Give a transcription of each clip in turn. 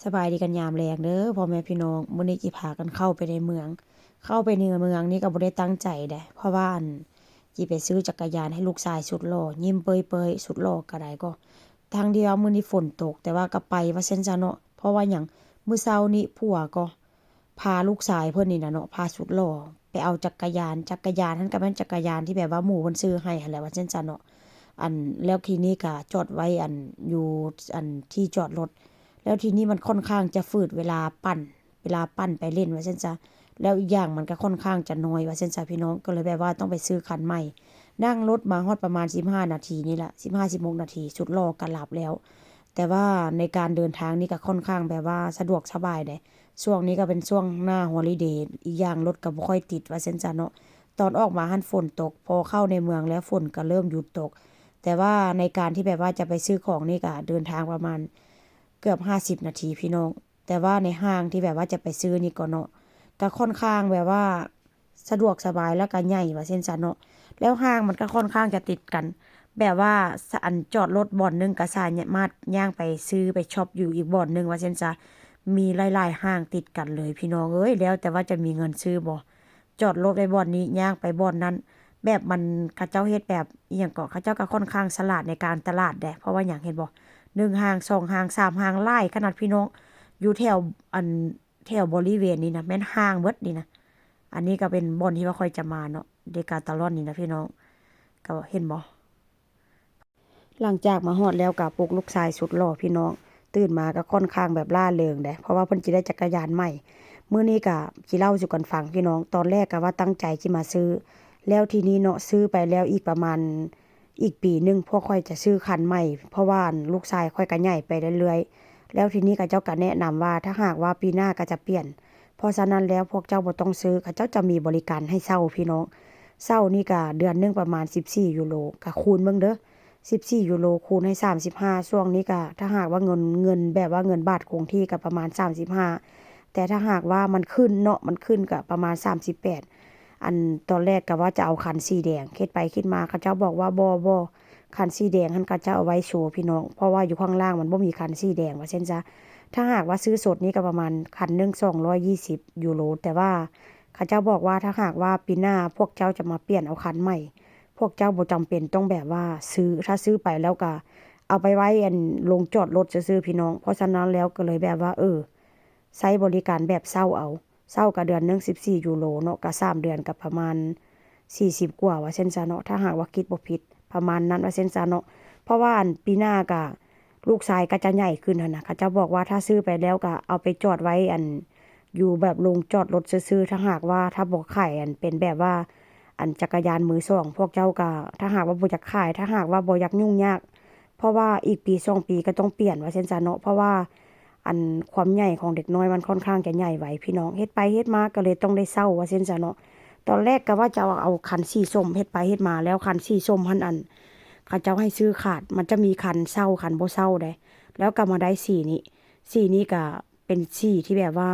ສະບາຍດີກັນຍາມແລງເດີພໍ່ແມ່ພີ່ນ້ອງ, ມື້ນີ້ຈິພາກັນເຂົ້າໄປໃນເມືອງ. ເຂົ້າໄປໃນເມືອງນີ້ກໍບໍ່ໄດ້ຕັ້ງໃຈໃດ, ເພາະວ່າ ອັນ ຈິໄປຊື້ຈັກກະຍານໃຫ້ລູກຊາຍສຸດຫຼໍ່, ຍິ້ມເປີຍໆ ສຸດຫຼໍ່ກໍໄດ້ກໍ. ທັງທີ່ວ່າມື້ນີ້ຝົນຕົກ, ແຕ່ວ່າກໍໄປວ່າຊັ້ນຊະເນາະ. ເພາະວ່າຫຍັງ? ມື້ເຊົ້ານີ້ຜົວກໍ ພາລູກຊາຍເພິ່ນນີ້ນະເນາະ, ພາສຸດຫຼໍ່ໄປເອົາຈັກກະຍານ, ຈັກກະຍານຫັ້ນກໍແມ່ນຈັກກະຍານທີ່ແບບວ່າໝູ່ເພິ່ນຊື້ໃຫ້ຫັ້ນແຫຼະ ວ່າຊັ້ນຊະເນາະ. ອັນ ແລ້ວທີນີ້ກໍຈອດໄວ້ ອັນ ຢູ່ ອັນ ທີ່ຈອດລົດ, ແລ້ວທີນີ້ມັນຂ້ອນຂ້າງຈະຝືດເວລາປັ່ນ, ເວລາປັ່ນໄປຫຼິ້ນວ່າຊັ້ນຊະ. ແລ້ວອີກຢ່າງມັນກໍຂ້ອນຂ້າງຈະນ້ອຍວ່າຊັ້ນຊະພີ່ນ້ອງ, ກໍເລີຍແບບວ່າຕ້ອງໄປຊື້ຄັນໃໝ່. ນັ່ງລົດມາຮອດປະມານສິບຫ້ານາທີນີ້ລະ, ສິບຫ້າ ສິບຫົກນາທີ ສຸດຫຼໍ່ກໍຫຼັບແລ້ວ. ແຕ່ວ່າໃນການເດີນທາງນີ້ກໍຂ້ອນຂ້າງແບບວ່າສະດວກສະບາຍເດ້. ຊ່ວງນີ້ກໍເປັນຊ່ວງໜ້າຮອລິເດ, ອີກຢ່າງລົດກໍບໍ່ຄ່ອຍຕິດວ່າຊັ້ນຊະເນາະ. ຕອນອອກມາຫັ້ນຝົນຕົກ, ພໍເຂົ້າໃນເມືອງແລ້ວຝົນກໍເລີ່ມຢຸດຕົກ. ແຕ່ວ່າໃນການທີ່ແບບວ່າຈະໄປຊື້ຂອງນີ້ກໍເດີນທາງປະມານເກືອບຫ້າສິບນາທີພີ່ນ້ອງ. ແຕ່ວ່າໃນຫ້າງທີ່ແບບວ່າຈະໄປຊື້ນີ້ກໍເນາະ, ກໍຂ້ອນຂ້າງແບບວ່າ ສະດວກສະບາຍ ແລ້ວກໍໃຫຍ່ວ່າຊັ້ນຊະເນາະ. ແລ້ວຫ້າງມັນກໍຂ້ອນຂ້າງຈະຕິດກັນ, ແບບວ່າ ສະ ອັນ ຈອດລົດບ່ອນໜຶ່ງກໍສາມາດຍ່າງໄປຊື້ໄປຊັອບຢູ່ອີກບ່ອນໜຶ່ງວ່າຊັ້ນຊະ. ມີຫຼາຍໆຫ້າງຕິດກັນເລີຍພີ່ນ້ອງເອີຍ, ແລ້ວແຕ່ວ່າຈະມີເງິນຊື້ບໍ່. ຈອດລົດໄວ້ບ່ອນນີ້ ຍ່າງໄປບ່ອນນັ້ນ, ແບບມັນ ເຂົາເຈົ້າເຮັດແບບ ອີ່ຫຍັງເກາະ, ເຂົາເຈົ້າກໍຂ້ອນຂ້າງສະຫຼາດໃນການຕະຫຼາດແດ. ເພາະວ່າຫຍັງ ເຫັນບໍ່? ໜຶ່ງຫ້າງ ສອງຫ້າງ ສາມຫ້າງ ຫຼາຍຂະໜາດພີ່ນ້ອງ. ຢູ່ແຖວ ອັນ ແຖວບໍລິເວນນີ້ນະ ແມ່ນຫ້າງເບິດນີ້ນະ. ອັນນີ້ກໍເປັນບ່ອນທີ່ວ່າຂ້ອຍຈະມາເນາະ, ເດກາຕາລອນນີ້ນະພີ່ນ້ອງ, ກໍເຫັນບໍ່? ຫຼັງຈາກມາຮອດແລ້ວກໍປຸກລູກຊາຍສຸດຫຼໍ່ພີ່ນ້ອງ, ຕື່ນມາກໍຂ້ອນຂ້າງແບບລ່າເລີງເດ້, ເພາະວ່າເພິ່ນຊິໄດ້ຈັກກະຍານໃໝ່. ມື້ນີ້ກໍຊິເລົ່າສູ່ກັນຟັງພີ່ນ້ອງ, ຕອນແລກກໍວ່າຕັ້ງໃຈຊິມາຊື້, ແລ້ວທີນີ້ເນາະ ຊື້ໄປແລ້ວ ອີກປະມານ ອີກປີໜຶ່ງພວກຂ້ອຍຈະຊື້ຄັນໃໝ່, ເພາະວ່າ ອັນ ລູກຊາຍຂ້ອຍກໍໃຫຍ່ໄປເລື້ອຍໆ. ແລ້ວທີນີ້ເຂົາເຈົ້າກໍແນະນຳວ່າ ຖ້າຫາກວ່າປີໜ້າກໍຈະປ່ຽນ, ເພາະສະນັ້ນແລ້ວພວກເຈົ້າບໍ່ຕ້ອງຊື້, ເຂົາເຈົ້າຈະມີບໍລິການໃຫ້ເຊົ່າພີ່ນ້ອງ. ເຊົ່ານີ້ກໍເດືອນໜຶ່ງປະມານສິບສີ່ຢູໂຣ, ກໍຄູນເບິ່ງເດີ້, ສິບສີ່ຢູໂຣຄູນໃຫ້ສາມສິບຫ້າ, ຊ່ວງນີ້ກໍ ຖ້າຫາກວ່າເງິນ ເງິນແບບວ່າເງິນບາດຄົງທີ່ກໍປະມານສາມສິບຫ້າ, ແຕ່ຖ້າຫາກວ່າມັນຂຶ້ນເນາະ, ມັນຂຶ້ນກໍປະມານສາມສິບແປດ. ອັນຕອນແລກກໍວ່າຈະເອົາຄັນສີແດງ, ຄິດໄປຄິດມາເຂົາເຈົ້າບອກວ່າ ບໍ່ ບໍ່, ຄັນສີແດງຫັ້ນເຂົາເຈົ້າເອົາໄວ້ໂຊພີ່ນ້ອງ, ເພາະວ່າຢູ່ຂ້າງລ່າງມັນບໍ່ມີຄັນສີແດງວ່າຊັ້ນຊະ. ຖ້າຫາກວ່າຊື້ສົດນີ້ກໍປະມານຄັນໜຶ່ງສອງຮ້ອຍຍີ່ສິບຢູໂຣ, ແຕ່ວ່າເຂົາເຈົ້າບອກວ່າ ຖ້າຫາກວ່າປີໜ້າພວກເຈົ້າຈະມາປ່ຽນເອົາຄັນໃໝ່, ພວກເຈົ້າບໍ່ຈຳເປັນຕ້ອງແບບວ່າຊື້, ຖ້າຊື້ໄປແລ້ວກໍເອົາໄປໄວ້ ອັນ ໂລງຈອດລົດຊື່ໆ ພີ່ນ້ອງ. ເພາະສະນັ້ນແລ້ວກໍເລີຍແບບວ່າ ເອີ ໃຊ້ບໍລິການແບບເຊົ່າເອົາ. ເຊົ່າກໍເດືອນໜຶ່ງສິບສີ່ຢູໂຣເນາະ, ກໍສາມເດືອນກໍປະມານສີ່ສິບກວ່າວ່າຊັ້ນຊະເນາະ, ຖ້າຫາກວ່າຄິດບໍ່ຜິດ ປະມານນັ້ນວ່າຊັ້ນຊະເນາະ. ເພາະວ່າ ອັນ ປີໜ້າກໍ ລູກຊາຍກໍຈະໃຫຍ່ຂຶ້ນຫັ້ນນະ, ເຂົາເຈົ້າບອກວ່າຖ້າຊື້ໄປແລ້ວກໍເອົາໄປຈອດໄວ້ ອັນ ຢູ່ແບບໂລງຈອດລົດຊື່ໆ. ຖ້າຫາກວ່າ ຖ້າບໍ່ຂາຍ ອັນ ເປັນແບບວ່າ ອັນ ຈັກກະຍານມືສອງ, ພວກເຈົ້າກໍ ຖ້າຫາກວ່າບໍ່ຢາກຂາຍ, ຖ້າຫາກວ່າບໍ່ຢາກຫຍຸ້ງຍາກ, ເພາະວ່າອີກປີສອງປີກໍຕ້ອງປ່ຽນວ່າຊັ້ນຊະເນາະ. ເພາະວ່າ ອັນ ຄວາມໃຫຍ່ຂອງເດັກນ້ອຍມັນຂ້ອນຂ້າງຈະໃຫຍ່ໄວພີ່ນ້ອງ, ເຮັດໄປເຮັດມາກໍເລີຍຕ້ອງໄດ້ເຊົ່າວ່າຊັ້ນຊະເນາະ. ຕອນແລກກໍວ່າຈະເອົາ ເອົາຄັນສີສົ້ມ, ເຮັດໄປເຮັດມາແລ້ວຄັນສີສົ້ມຫັ້ນ ອັນ ເຂົາເຈົ້າໃຫ້ຊື້ຂາດ, ມັນຈະມີຄັນເຊົ່າ ຄັນບໍ່ເຊົ່າເດ້. ແລ້ວກໍມາໄດ້ສີນີ້, ສີນີ້ກໍເປັນສີທີ່ແບບວ່າ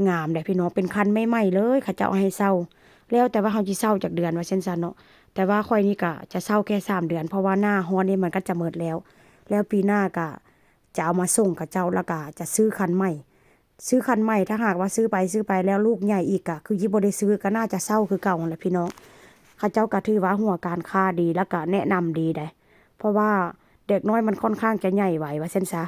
ງາມເດ້ພີ່ນ້ອງ, ເປັນຄັນໃໝ່ໆເລີຍ ເຂົາເຈົ້າໃຫ້ເຊົ່າ. ແລ້ວແຕ່ວ່າເຮົາຊິເຊົ່າຈັກເດືອນວ່າຊັ້ນຊະເນາະ, ແຕ່ວ່າຂ້ອຍນີ້ກໍຈະເຊົ່າແຄ່ສາມເດືອນ, ເພາະວ່າໜ້າຮ້ອນນີ້ມັນກໍຈະໝົດແລ້ວ. ແລ້ວປີໜ້າກໍ ຈະເອົາມາສົ່ງເຂົາເຈົ້າ ແລ້ວກະຈະຊື້ຄັນໃໝ່. ຊື້ຄັນໃໝ່ ຖ້າຫາກວ່າຊື້ໄປຊື້ໄປແລ້ວລູກໃຫຍ່ອີກ ກະຄືຊິບໍ່ໄດ້ຊື້, ກະໜ້າຈະເຊົ່າຄືເກົ່າຫັ້ນແຫຼະພີ່ນ້ອງ. ເຂົາເຈົ້າກະຖືວ່າຫົວການຄ້າດີ ແລ້ວກະແນະນຳດີໃດ໋ ເພາະວ່າເດັກນ້ອຍມັນຂ້ອນຂ້າງຈະໃຫຍ່ໄວວ່າຊັ້ນຊະ.